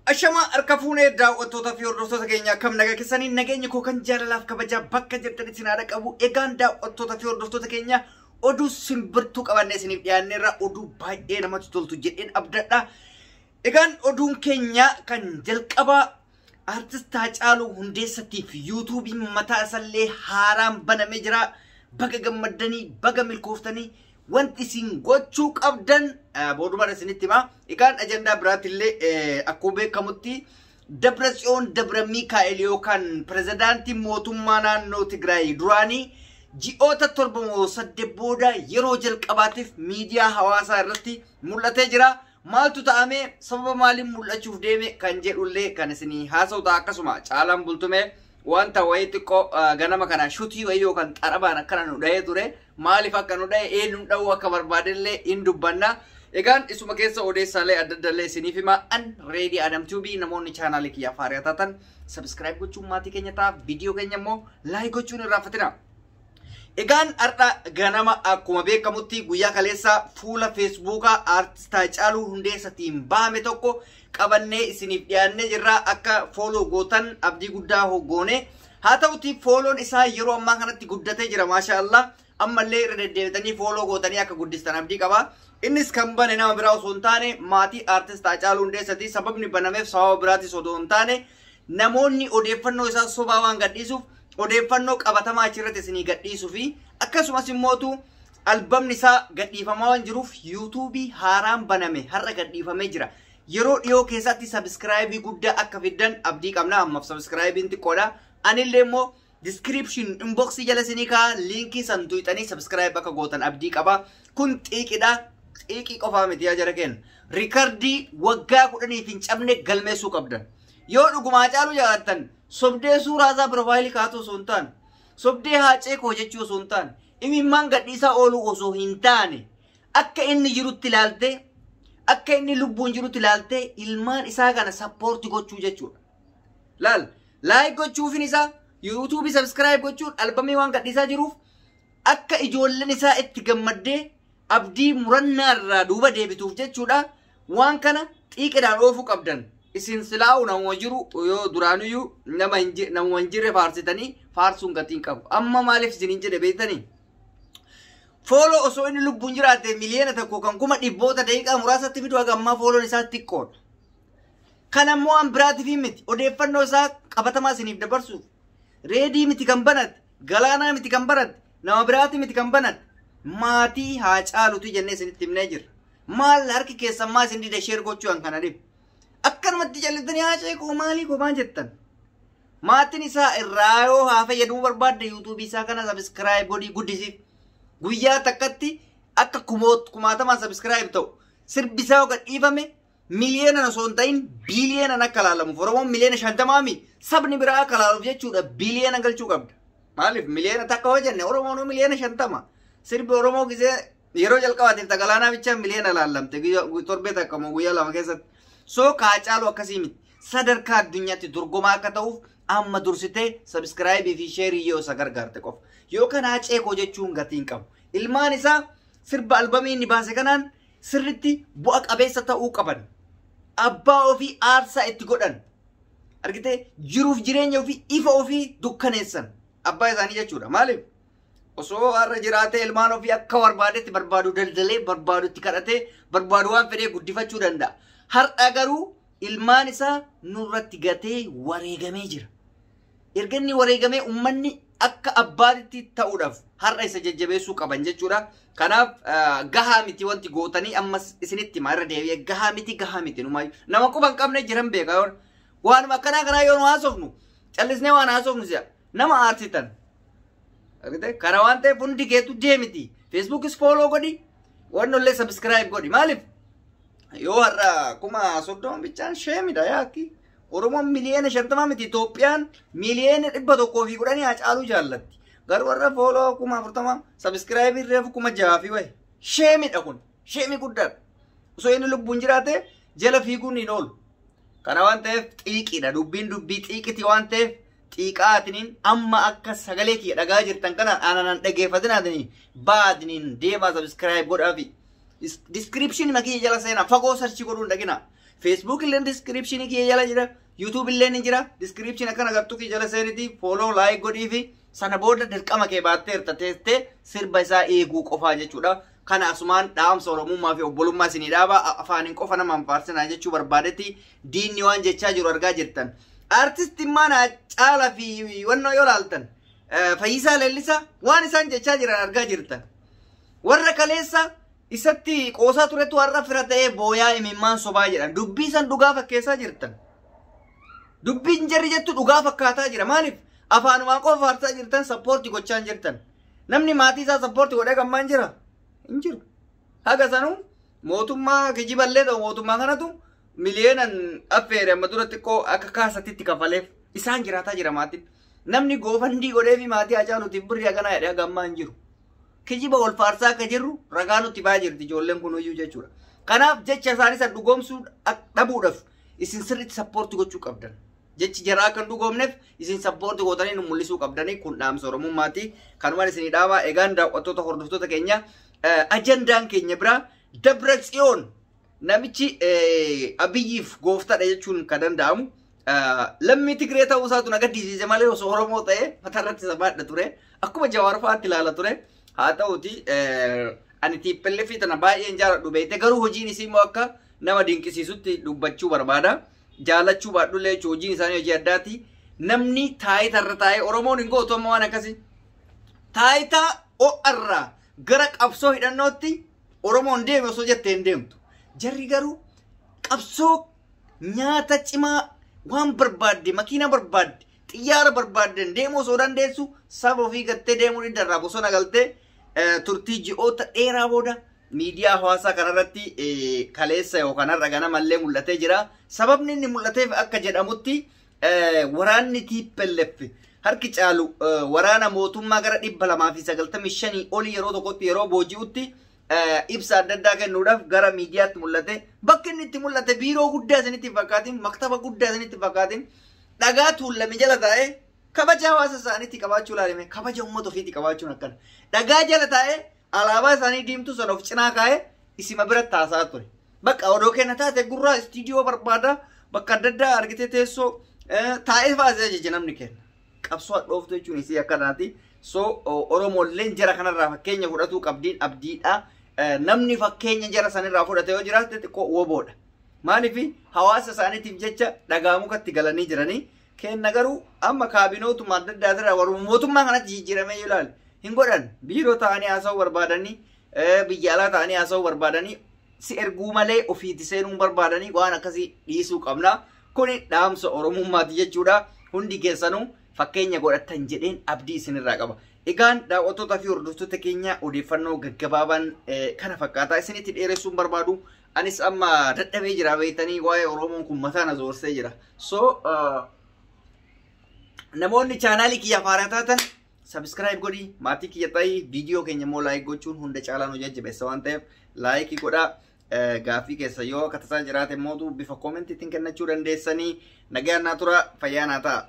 Ashama harka fuunee daawwattoota fi hordoftoota keenya, akkam nagaa keessanii? Nageenya koo kan jaalalaaf kabajaa bakka jirtanitti isin haadha qabu. Egaan daawwattoota fi hordoftoota keenya, oduu simbirtuu qabannee isiniif dhiyaanneerra, oduu baay'ee namatti toltu jedheen abdadha. Egaan oduun keenya kan jalqabaa Aartist Haacaaluu Hundeessatiif yuutuubiin mataa isallee haaraan banamee jira. Baga gammaddanii, baga milkooftanii, wanti isin gochuu qabdan boodumaan isinitti hima. Egaan ajandaa biraatti akkuma beekamutti Dabra Tsiyoon Dabra Miikaa'el yookaan pirezidaantii mootummaa naannoo Tigraay duraanii ji'oota 7 moo 8 booda yeroo jalqabaatiif miidiyaa hawaasaa irratti mul'atee jira. Maaltu ta'ame, sababa maaliin mul'achuuf deeme kan jedhullee kan isinii haasa'u ta'a. Akkasuma Caalaan Bultumee wanta wayii xiqqoo ganama kana shutii wayii yookaan xarabaan akkana nu dhahee ture. Maaliif akka nu dhahe, eenyuun dhahuu akka barbaadellee hin dubbanna. Egaan isuma keessa odeessaalee adda addallee isiniif hima. An Reedii Adam Tuubii, namoonni chaanaalii kiyyaaf haaraa taatan subscribe gochuun maatii keenya ta'a. Viidiyoo keenya immoo like gochuun hin irraanfatina. Egaan har'a ganama akkuma beekamutti guyyaa kaleessa fuula feesbuukaa Aartist Haacaaluu Hundeessatiin bahame tokko qabannee isiniif dhiyaannee jirra. Akka follow gootan abdii guddaa goone. Haa ta'uti fooloon isaa yeroo ammaa kanatti guddatee jira, maasha Allah. Ammallee irra deddeebitanii follow gootanii akka guddistan abdii qaba. Innis kan bane nama biraa osoo hin taane maatii Aartist Haacaaluu Hundeessati. Sababni banameef sababa biraatis osoo hin taane namoonni odeeffannoo isaa sobaa waan gadhiisuuf odeeffannoo qabatamaa achirratti isinii gadhiisuu fi akkasumas immootu albamni isaa gadhiifamaa waan jiruuf yuutuubii haaraan baname har'a gadhiifamee jira. Yeroo dhiyoo keessatti subscribe guddaa akka fiddan abdii qabna. Ammaaf subscribeiin xiqqoodha. Anillee immoo description inboxii jala isinii kaa liinkii san tuqxanii subscribe akka gootan abdii qaba. Kun xiiqidha. Xiiqii qofaa miti yaa jara keenya. Rikardii waggaa 10f hin cabne galmeessuu qabdan. Yoo dhugumaa Haacaaluu jaalattan, sobdee suuraa isaa profile kaatu osoo hin taane, sobdee haacee koo jechuu osoo hin taane, imimmaan gadhiisaa ooluu osoo hin taane, akka inni jirutti ilaaltee, akka inni lubbuun jirutti ilaaltee ilmaan isaa kana support gochuu jechuudha. Laal, like gochuufin isaa, yuutuubii subscribe gochuun, albamii waan gadhiisaa jiruuf akka ijoolleen isaa itti gammaddee abdii murannaa irraa duuba deebituuf jechuudha. Waan kana xiiqidhaan oofuu qabdan. Isin silaa'u nama jiru yoo duraanuyyuu nama namuma hin jirre faarsitanii faarsuun gatiin qabu. Amma maaliif isin hin jedhe beektanii? Follow osoo inni lubbuun jiraate 1 miliyoona kan kuma dhibboota daqiiqaa muraasatti fidu, haga ammaa fooloon isaa xiqqoodha. Kan ammoo an biraatiif miti, odeeffannoo isaa qabatamaa isiniif dabarsuuf. Reedii miti kan banate, Galaanaa miti kan banate, nama biraati miti kan banate. Maatii Haacaaluuti jennee isinitti himnee jirra. Maal harki keessan maa isin dida share gochuu an kana dhibu? Akkanumatti jallatanii haacee koo maalii koo maal jettan? Maatiin isaa irraa yoo haa fayyadamuu barbaadde yuutuubii isaa kana subscribe godhii guddisiif. Guyyaa takkatti akka kumaatamaan subscribe ta'u, sirbi isaa yoo gadhiifame miliyoonaan osoo hin ta'in biiliyoonaan akka laalamuuf, Oromoon miliyoona 50mi, sabni biraa akka laaluuf jechuudha, biiliyoona galchuu qabda. Maaliif 1 miliyoona hoo jenne, Oromoon miliyoona 50. Sirbi Oromoo gisee yeroo jalqabaatiif Galaanaa bichaa miliyoona laallamte torbee takka moo guyyaa 2 keessatti. So Haacaaluu akkasii miti. Sadarkaa addunyaatti dorgomaa akka ta'uuf amma dursitee subscribe fi share yoo isa gargaarte qofa. Yookaan haacee koo jechuun gatii hin qabu. Ilmaan isaa sirba albamii inni baase kanaan sirritti bu'a qabeessa ta'uu qaban. Abbaa ofii aarsaa itti godhan. Argitee, jiruuf jireenya ofii, ifa ofii dukkaneessan. Abbaa isaanii jechuudha. Maaliif? Osoo har'a jiraatee ilmaan ofii akka barbaadetti barbaadu daldalee, barbaadu itti kadhatee, barbaadu waan fedhee guddifachuu danda'a. Har'a garuu ilmaan isaa nurratti gatee wareegamee jira. Erga inni wareegamee uummanni akka abbaatitti ta'uudhaaf har'a isa jajjabeessuu qaban jechuudha. Kanaaf gahaa miti wanti gootanii, ammas isinitti himaa irra deebi'ee, gahaa miti, gahaa miti. Numaayyuu nama quba hin qabne jiran beeka yoon. Waanuma akkanaa kanaa yoo nu haasofnu callisnee waan haasofnu si'a nama aarsitan. Argitee, kana waan ta'eef hundi keetu deemiti. Feesbuukis follow godhi, wannollee subscribe godhi. Maaliif? Yoo har'a 30,000 bichaan sheemidha yaakki. Oromoon miliyoona 50 miti, Itoophiyaan miliyoona 110 Haacaaluu jaallatti. Garuu warra follow 40,000, subscribe reefu 6,000 fi wayi. Sheemidha kun. Sheemii guddaadha. Osoo inni lubbuun jiraate jala fiiguun hin oolu. Kana waan ta'eef xiiqiidha. Dubbiin dubbii xiiqiti waan ta'eef xiiqaatiniin amma akka sagalee kiyya dhagaa jirtan kanaan aanan dhageeffatinaatiniin baatiniin deemaa subscribe godhaafi. Description makiyya jala seenaa, fagoo search godhuun dhaqina. Facebook illee description kiyya jala jira. YouTube illee ni jira. Description akkana agartuu kiyya jala seeniti follow like godhii fi sana booda dirqama kee baatteerta teessee sirba isaa eeguu qofaa jechuudha. Kana asumaan dhaamsa Oromummaa fi obbolummaa isinii dhaaba afaaniin qofa nama hin faarsinaa jechuu barbaadetti diinni waan jechaa jiru argaa jirtan. Artistiin mana Caalaa fi wannoo yoo laaltan Fayyisaa Leellisaa waan isaan jechaa jiran argaa jirtan. Warra kaleessa isatti qoosaa turetu har'a fira ta'ee booyaa imimmaan sobaa jedhan. Dubbii san dhugaa fakkeessaa jirtan. Dubbiin jarri jettu dhugaa fakkaataa jira. Maaliif afaanumaan qofa faarsaa jirtan support gochaa hin jirtan. Namni maatii isaa support godhee gammaan jira? Hin jiru. Haga sanuu mootummaa kijiballee ta'u mootummaa kanatu miliyoonan affeere amma dura xiqqoo akka kaasatitti kafaleef isaan jiraataa jira maatiin. Namni GoFundMe godhee fi maatii Hacaaluutiif birrii haganaa jedhee gammaa hin jiru. Kijiba wal faarsaa akka jirru ragaa nutti ba'aa jirti ijoolleen kun iyyuu jechuudha. Kanaaf jecha isaanii san dhugoomsuu dhabuudhaaf isin sirriitti support gochuu qabdan. Jechi jaraa kan dhugoomneef isin support gootanii nu mul'isuu qabdanii kun dhaamsa Oromummaati. Kanumaan isinii dhaabaa. Egaan daawwattoota hordoftoota keenya ajandaan keenya biraa Dabra Tsiyoon namichi Abiyyiif gooftaadha jechuun kan danda'amu. Lammii Tigree ta'uu isaatu na gaddisiise malee osoo Oromoo ta'e mataarratti isa baadha ture. Akkuma Jawaar fa'aatti ilaala ture. Haa ta'uti ani TPLF tana baay'een jaaladhu beekte garuu hojiin isii immoo akka nama dinqisiisutti dubbachuu barbaada. Jaalachuu baadhullee jechuun hojiin isaanii hojii addaati. Namni taayitarra taa'ee Oromoon hin gootu amma waan akkasii. Taayitaa ho'arraa gara qabsoo hidhannootti Oromoon deeme osoo jettee hin deemtu. Jarri garuu qabsoo nyaata cimaa waan barbaadde makiina barbaadde xiyyaara barbaadde deemuu osoo dandeessu saba ofii gattee deemuu diddarraa bosona galtee turtii ji'oota dheeraa booda miidiyaa hawaasaa kanarratti kaleessa yookaan har'a ganamallee mul'atee jira. Sababni inni mul'ateef akka jedhamutti waraanni TPLF harki caalu waraana mootummaa gara 295 olii yeroo tokkotti yeroo booji'utti ibsa adda addaa kennuudhaaf gara miidiyaatti mul'ate. Bakki inni itti mul'ate biiroo guddaa isinitti hin fakkaatin, maktaba guddaa isinitti hin fakkaatin, dhagaa tuulame jala taa'ee kabaja hawaasa isaaniitti qabaachuu ilaalime kabaja uummata ofiitti qabaachuun akkana. Dhagaa jala taa'ee alaabaa isaanii diimtuu sana of cinaa kaa'ee isima biratti haasaa ture. Bakka odoo kenna taate gurraa istiidiyoo barbaada bakka adda addaa argitee teessoo taa'ee fa'aa jecha namni kenna. Qabsoo hadhooftu jechuun isii akkanaati. So Oromoolleen jara kanarraa fakkeenya fudhatuu qabdiin abdiidha. Namni fakkeenya jara sanirraa fudhate yoo jiraate xiqqoo woboodha. Maaliif hawaasa isaaniitiif jecha dhagaa mukatti galanii jiranii. Kenna garuu amma kaabinootuma adda addaatirraa warra mootummaa kanatti jijjiiramee yoo ilaale hin godhan. Biiroo ta'anii haasa'uu barbaadanii biyya alaa ta'anii haasa'uu barbaadanii si erguu malee ofiitti seenuu barbaadanii waan akkasii dhiisuu qabna. Kuni dhaamsa Oromummaati jechuudha. Hundi keessanuu fakkeenya godhatan jedheen abdii isinirraa qaba. Egaan daawwattoota fi hordoftoota keenya odeeffannoo gaggabaabaan kana fakkaataa isinitti dheeressuun barbaadu. Anis amma dadhabee jira beektanii waa'ee Oromoon kun mataa na zoorsee jira. So namoonni chaanaalii kiyya haaraa taatan subscribe godhi maatii kiyya ta'ii viidiyoo keenya immoo like gochuun hunda caalaa nu jajjabeessa waan ta'eef like godhaa. Gaaffii keessa yoo akka tasaa jiraate immoo bifa koomentiitiin kennachuu dandeessanii nagaan naa tura fayyaa naa ta'a.